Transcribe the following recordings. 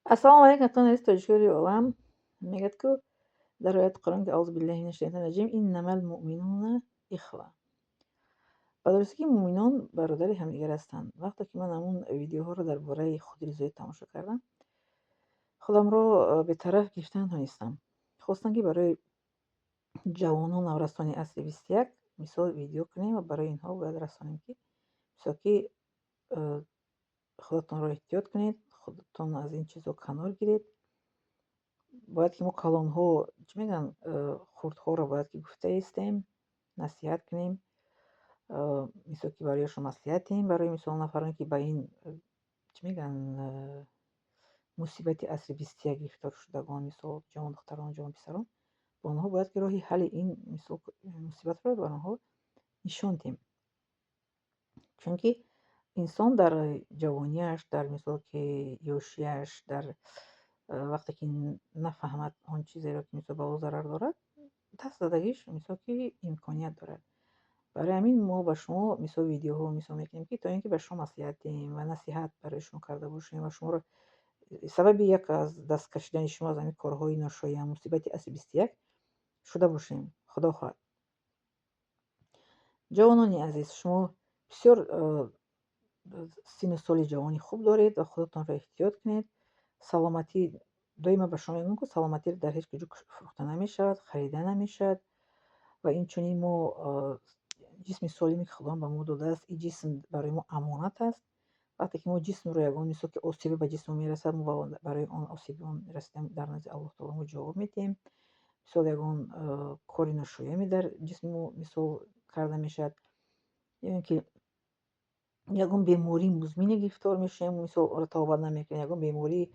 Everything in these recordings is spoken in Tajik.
Ассалому алайкум, дӯстони азиз, тоҷикони олам. Мегӯяд, ку дар ояти Қуръон ки: أعوذ بالله من الشيطان الرجيم، إنما المؤمنون إخوة. Ба дурустӣ ки муъминон бародари ҳамдигар ҳастанд. Вақте ки ман ҳамун видеоҳоро дар бораи худризоӣ тамошо кардам, худамро бетараф гирифта натонистам. Хостам, ки барои ҷавонон, наврасони асри 21 мисол видео кунем ва барои инҳо бояд расонем, ки мисол ки худатонро эҳтиёт кунед, худатон аз ин чизҳо канор гиред. Бояд ки мо калонҳо, чӣ мегӯянд, хурдҳоро бояд ки гуфта истем, насиҳат кунем, мисол ки барояшон маслиҳат диҳем, барои мисол нафароне, ки ба ин, чӣ мегӯянд, мусибати асри 21 гирифтор шудагон, мисол ҷавондухтарон, ҷавонписарон, ба онҳо бояд ки роҳи ҳалли ин мисол мусибатро ба онҳо нишон диҳем. Чунки инсон дар ҷавониаш, дар мисол ки ёшиаш, дар вақте ки нафаҳмад он чизеро, ки мисол ба ӯ зарар дорад, даст задагиш мисол ки имконият дорад. Барои ҳамин мо ба шумо мисол видеоҳо мисол мекунем, ки то ин ки ба шумо маслиҳат диҳем ва насиҳат барои шумо карда бошем ва шуморо сабаби як аз даст кашидани шумо аз ҳамин корҳои ношоям, мусибати асри 21 шуда бошем, Худо хоҳад. Ҷавонони азиз, шумо бисёр синну соли ҷавони хуб доред ва худатонро эҳтиёт кунед. Саломатӣ, доимо ба шумо мегӯям, ки саломатӣ дар ҳеҷ куҷо фурӯхта намешавад, харида намешавад. Ва инчунин мо ҷисми солиме, ки Худованд ба мо додааст, ин ҷисм барои мо амонат аст. Вақте ки мо ҷисмро ягон мисол ки осебе ба ҷисмон мерасад, мо барои он осеби он расидан дар назди Аллоҳ таоло мо ҷавоб медиҳем. Мисол, ягон кори ношояме дар ҷисми мо мисол карда мешавад ё ин ки ягон бемории музмине гирифтор мешавем, мисол ора табобат намекунем, ягон бемории,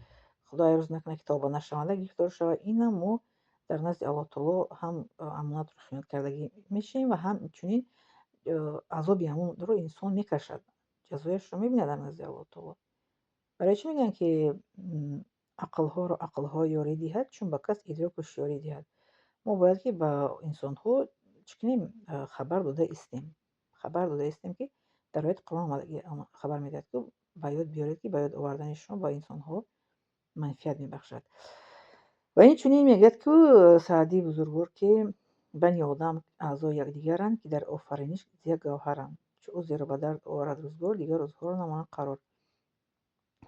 Худо рӯз накунад, ки табобат нашаванда гирифтор шавад, инам мо дар назди Аллоҳ таоло ҳам амонатро хиёнат кардагӣ мешавем ва ҳам инчунин азоби ҳамонро инсон мекашад, ҷазояшро мебинад дар назди Аллоҳ таоло. Барои чӣ мегӯянд, ки ақлҳоро ақлҳо ёрӣ диҳад, чун ба кас идрок ҳушёрӣ диҳад? Мо бояд ки ба инсонҳо чӣ кунем? Хабар дода истем, хабар дода истем, ки дар ояти Қуръон хабар медиҳад, ки ба ёд биёред, ки ба ёд овардани шумо ба инсонҳо манфиат мебахшад. Ва инчунин мегӯяд, ку Саъдии бузургвор, ки бани одам аъзои якдигаранд, ки дар офариниш як гавҳаранд. Чу узверо ба дард оварад рӯзгор, дигар узҳоро намонад қарор.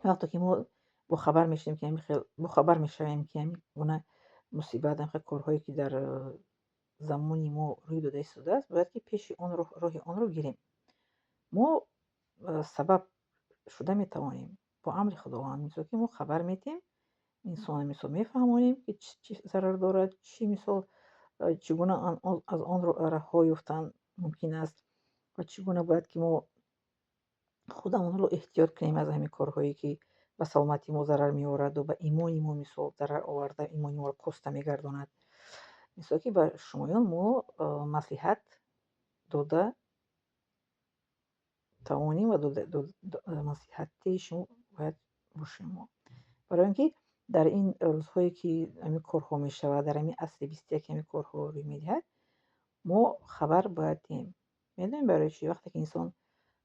Вақте ки мо бохабар мешавем, ки ҳамин хел бохабар мешавем, ки ҳамин гуна мусибат, ҳамин хел корҳое, ки дар замони мо рӯй дода истодааст, бояд ки пеши он, роҳи онро гирем. Мо сабаб шуда метавонем бо амри Худованд. Мисол ки мо хабар медиҳем инсона, мисол мефаҳмонем, ки чӣ зарар дорад, чӣ мисол чӣ гуна аз он раҳо ёфтан мумкин аст ва чӣ гуна бояд ки мо худамонро эҳтиёт кунем аз ҳамин корҳое, ки ба саломатии мо зарар меораду ба имони мо мисол зарар оварда, имони моро коста мегардонад. Мисол ки ба шумоён мо маслиҳат дода тавонем ва маслиҳати шумо бояд бошем мо, барои он ки дар ин рӯзҳое, ки ҳамин корҳо мешавад, дар ҳамин асри 21 ҳамин корҳо рӯй медиҳад, мо хабар бояд диҳем. Медонем барои чӣ? Вақте ки инсон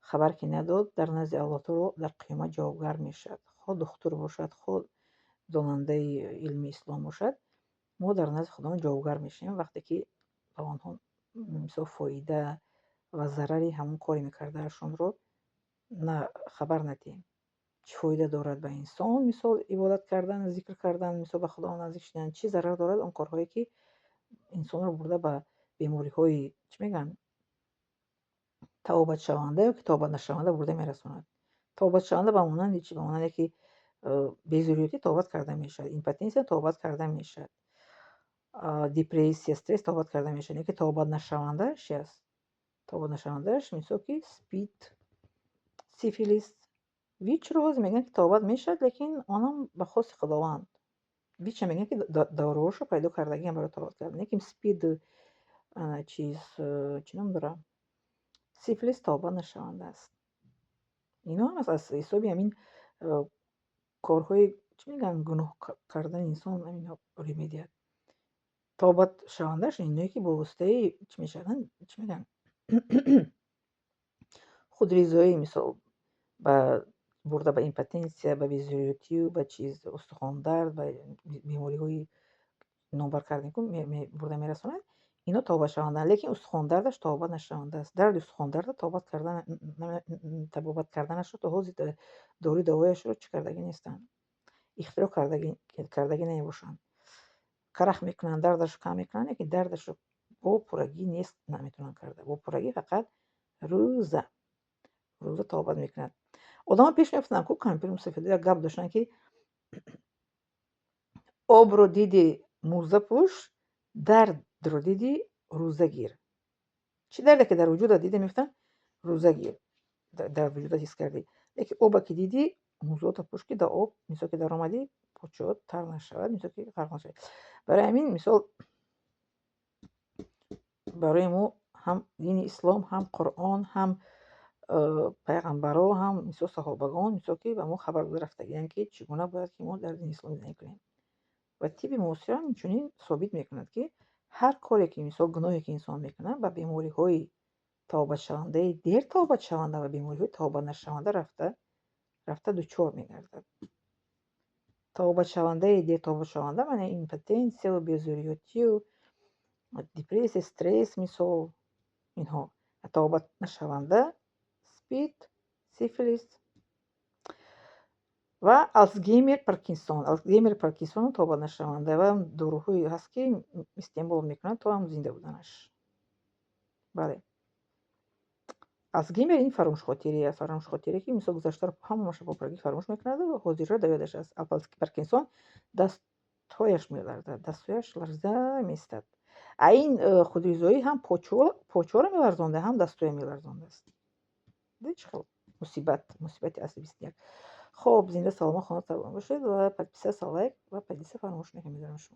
хабар ки надод, дар назди Аллоҳ таоло дар қиёмат ҷавобгар мешавад. Хоҳ духтур бошад, хоҳ донандаи илми ислом бошад, мо дар назди Худованд ҷавобгар мешавем, вақте ки ба онҳо мисол фоида ва зарари ҳамон коре мекардаашонро на хабар надиҳем. Чӣ фоида дорад ба инсон мисол ибодат кардан, зикр кардан, мисол ба Худованд наздик шудан? Чӣ зарар дорад он корҳое, ки инсонро бурда ба бемориҳои, чӣ мегӯянд, табобатшаванда ё ки табобатнашаванда бурда мерасонад? Табобатшаванда ба монанди чӣ? Ба монанде ки безурётӣ табобат карда мешавад, импотенсия табобат карда мешавад, депрессия, стресс табобат карда мешавад. Лекин табобатнашавандааш чи аст? Табобатнашавандааш мисол ки СПИД, сифилис, ВИЧ-ро ҳозир мегӯянд, ки табобат мешавад, лекин онам ба хости Худованд. ВИЧ-а мегӯянд, ки доруҳошро пайдо кардагиам барои табобат кардан, лекин СПИД, чиз, чӣ ном дорад, сифилис табобат нашаванда аст. Ино ҳам аз ҳисоби ҳамин корҳои, чӣ мегӯянд, гуноҳ кардани инсон ҳаминҳо рӯй медиҳад. Табобатшавандааш иное, ки бо воситаи чӣ мешаванд, чӣ мегӯянд, худризоӣ, мисол ба Бурда ба импотенсия, ба безурётию ба чиз, устухондард, ба бемориҳои номбар кардем, ку бурда мерасонад. Ино табобатшавандаанд, лекин устухондардаш табобат нашаванда аст. Дарди устухондарда табобат карданашро то ҳозир доруи давояшро чӣ кардагӣ нестанд, ихтироъ кардагӣ намебошанд. Карах мекунанд, дардашро кам мекунанд, лекин дардашро бо пуррагӣ нест наметавонанд карда. Бо пуррагӣ фақат рӯза табобат мекунад. Одамон пеш мегуфтанд ку, кампири мусафедо як гап доштанд, ки обро диди, мӯза пӯш, дардро диди, рӯза гир. Чӣ дарде ки дар вуҷудат дида, мегуфтанд, рӯза гир, дар вуҷудат ҳис кардӣ, лекин оба ки дидӣ, мӯзаото пӯш, ки дар об мисол ки даромадӣ, почаҳот тар нашавад, мисол ки ғарқ нашавӣ. Барои ҳамин, мисол, барои мо ҳам дини ислом, ҳам Қуръон, ҳам пайғамбаро, ҳам, мисол, саҳобагон, мисол, ки ба мо хабар дода рафтагианд, ки чӣ гуна бояд ки мо дар дини ислом зиндагӣ кунем. Ва тибби муосирам инчунин собит мекунад, ки ҳар коре ки, мисол, гуноҳе ки инсон мекунад, ба бемориҳои табобатшавандаи дер табобатшаванда ва бемориҳои табобатнашаванда рафта рафта дучор мегардад. Табобатшавандаи дер табобатшаванда маънаи импотенсияву безурётию депрессия, стресс, мисол, инҳо. Табобатнашаванда СПИД, сифилис ва Алцгеймер, Паркинсон. Алцгеймер, Паркинсон табобатнашаванда ва доруҳое ҳаст, ки истеъмол мекунанд то ҳам зинда буданаш. Бале, Алцгеймер ин фаромӯшхотирӣ аст, фаромӯшхотире, ки, мисол, гузаштаро ҳамаашро бо пуррагӣ фаромӯш мекунаду ҳозирро дар ёдаш аст. Паркинсон дастҳояш меларзад, дастҳояш ларза меистад. А ин худризоӣ ҳам почаҳоро меларзонда, ҳам дастҳоя меларзондааст. Дидед, чӣ хел мусибат, мусибати асри 21. Хоб, зинда, саломат, хона саломат бошед ва подписаться, лайк ва поделиться фаромӯш накунед, шумо.